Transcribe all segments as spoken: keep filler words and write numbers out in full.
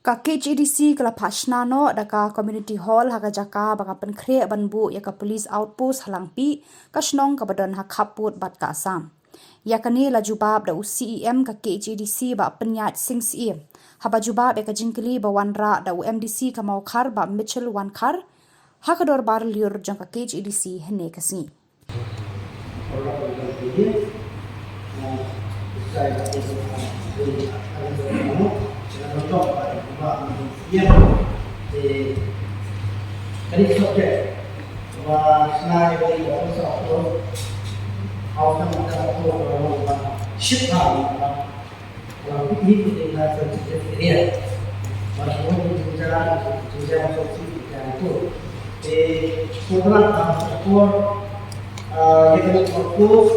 Ka K H A D C ka la phah shna noh da ka Community Hall ha ka jaka ba ka pynkhreh ban buh ïa ka Police Outpost ha Langpih, ka shnong kaba don ha khappud bad ka Assam. Ïa kane la jubab da u C E M ka K H A D C Bah Pynïaid Sing Syiem, haba jubab ïa ka jingkylli ba wanrah da u M D C ka Mawkhar Bah Mitchell Wankhar ha ka dorbar lyiur jong ka K H A D C hynne ka sngi. Te program, ah, ïa kane ka course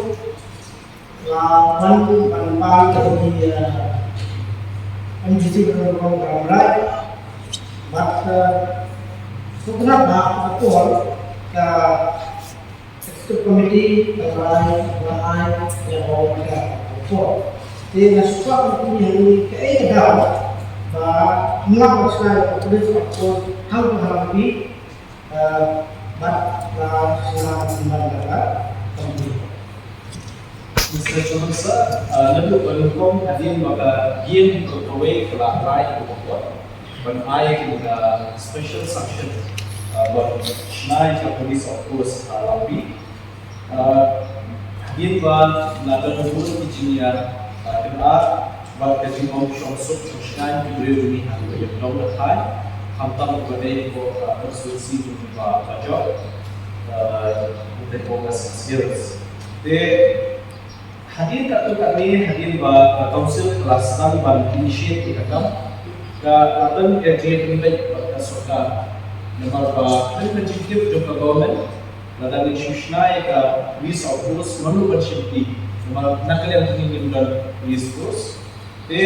la wan ban pan ka, ah, M D C ka program rai. Bad, ah, program ba ka por ka Executive Committee ka rai ba ai ïa ka por. Te nga sngewbha ban kylli hangne kaei ka daw ba hynrei ba sngewbha ka Police Outpost hangto ha Langpih, eh, bad la sngewbha ban da ka Committee. Mister Chairman Sir, uh, naduh ba nyngkong hadien ba ka ïing kawei ka la rai ha ka por ban ai ka special sanction, uh, ban shna ïa ka Police Outpost, uh, ha Langpih. Uh, hadien ba la don bun ki jingïa, uh, kynad bad ka jingong shong suk shong shngaiñ ki briew jong ngi ha ka ïing dong da thaiñ, khamtam ba dei ko, uh, constituency jong Bah Pajok, uh, West Khasi Hills. Te hadien katto katne, hadien ba ka Council ka la sdang ban initiate ïa ka kam, ka la don ka jingïapynbeit bad ka sorkar. Namar ba ha ka jingtip jong ka government, lada ngin shu shna ïa ka Police Outpost, mano ban shim kti? Namar na ka liang jong ngi ngim don Police Force. Te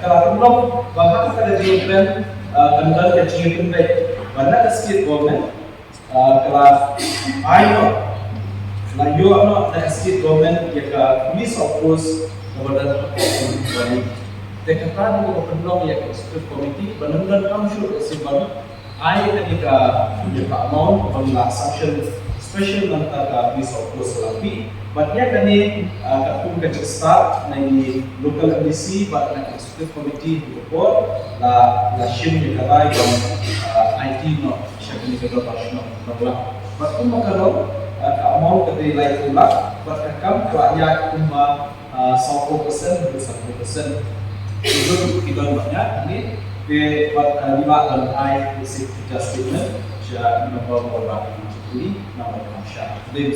ka la pynlong ba ha kata ka jingïakren, ah, kan don ka jingïapynbeit ba na ka state government, ah, ka la ai noh, la ïoh noh na ka state government ïa ka Police Outpost kaba don ha Kawlum Valley. Te kata ka la pynlong ïa ka Executive Committee ba nang don kam shuh ka sibang ai kane ka, ïa ka amount ba la sanction special na kata ka Police Outpost Langpih. Bad ïa kane, ah, katkum ka jingstad na i local M D C bad na ka Executive Committee ha ka por la, la shim ïa ka rai ban, ah, ai kti noh sha kane ka dorbar shnong Nonglang. Bad kumba ka long, ah, ka amount ka dei laiphew lak bad ka kam ka la ïaid kumba, ah, sawphew percent haduh sanphew percent. Ki don, ki don bad ïa kane, te bad, ah, ngi lah ban ai executive statement sha i Member Bah Jukli namar ka sha. Dei